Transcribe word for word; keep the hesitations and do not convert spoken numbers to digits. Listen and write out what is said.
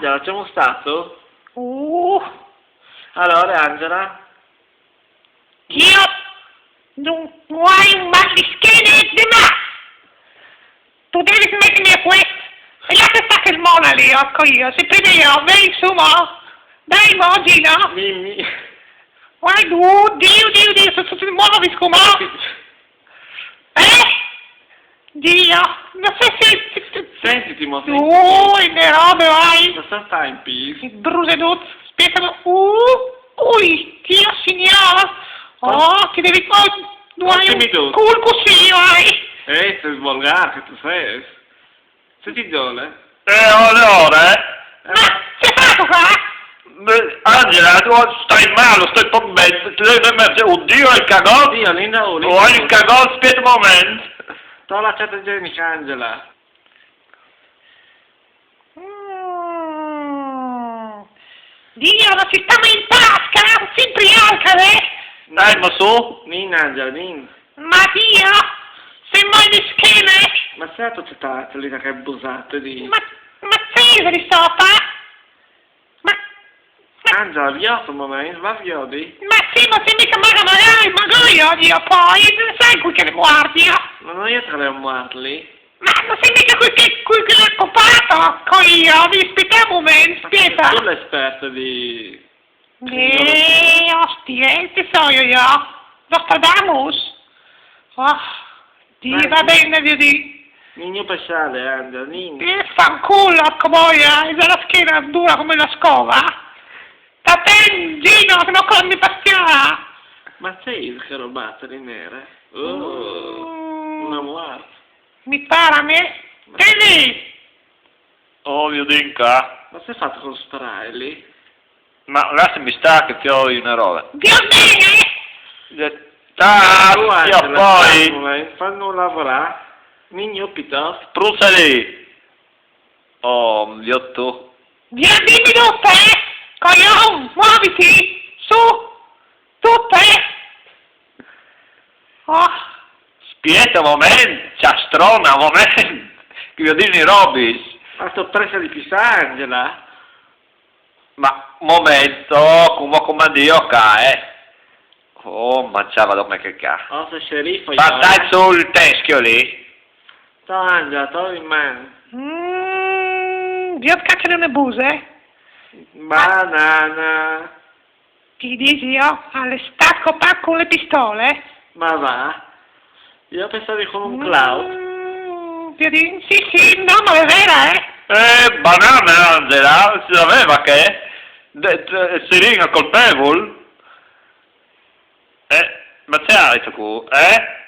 Già, c'è un stato? Uh, Allora, Angela? Dio, non vuoi un mal di schiena di ma! Tu devi smettermi a questo! E la testa che mola lì, ecco io, si prende io, vedi insomma! Dai, mo, Gino! Mimmi. Vai, Dio, Dio, Dio, Dio, se tu ti muovi, come? Eh? Dio, non so se... Sentiti, mo, Ui, le robe, vai! Lascia stare in peace. Brusedut, spiegami. Uh, ui, Dio signor. Oh, ti devi... Oh, Quanti un minuti? Cul così, vai. Eh, sei volgare che tu sei. Se ti duole. Eh, allora, eh. Ma che hai fatto qua? Beh, Angela, tu stai male, stai proprio bene. Oddio, il cagò. Dio, Linda, oh, Oh, il cagò, aspetta un momento. Sto la chat igienica, Angela. Mm. Dio, non si sta mai in tasca, sempre alcare. Dai, ma su. Nin, Angela, nin. Ma Dio, se mai di schiena. Ma certo c'è sta Lina che è busata di... Ma, ma sei di sopra? Ma, Angela, via un momento, ma viodi? ma sì, ma sei mica magari, magari, magari, Dio, poi, non sai qui che le guardi, io. Ma non io tre morti. Ma non sei mica qui che, qui che l'ha occupato, con io, mi aspetta un momento, aspetta. Tu l'esperto di... Eh, ostia, che so io, io? Nostradamus? Oh, Dio, va bene, Dio, Dio. Nino Pesciale, Angela, Nino. E fanculo, porco boia, e la schiena dura come una scova. Sta attento, Gino, che non mi pastiara. Ma sei il che robata di nere? Oh, una morte. Mi pare a me. Vedi? Oh, mio Dio, qua. Ma sei fatto con spray lì? Ma lasciami stare che ti ho una roba. Dio mio! Ah, Tu, io Angela, poi. Fanno, fanno lavorare. Nino piuttosto. Spruzza lì. Oh, Dio tu. Dio, dimmi dopo, eh! Coglion, muoviti! Su! Tutte! Oh! Spietta un momento, ciastrona, un momento. Che io dico i robis. Ma sto presa di pisare, Angela. Ma un momento, come comando io qua, eh. Oh, ma ciao, vado come che ca. Oh, sei sceriffo, io. Ma dai su il teschio lì. Ciao, Angela, togli in mano. Mm, Dio, caccia le buse, eh? Banana. Ti dico io, all'estacco con le pistole. Ma va. Io pensavo con un cloud. Mm, ti dico, sì, sì, no, ma è vera, eh? Eh, banana, Angela, si sapeva che... De, de, siringa colpevole? Eh, ma c'è altro, eh?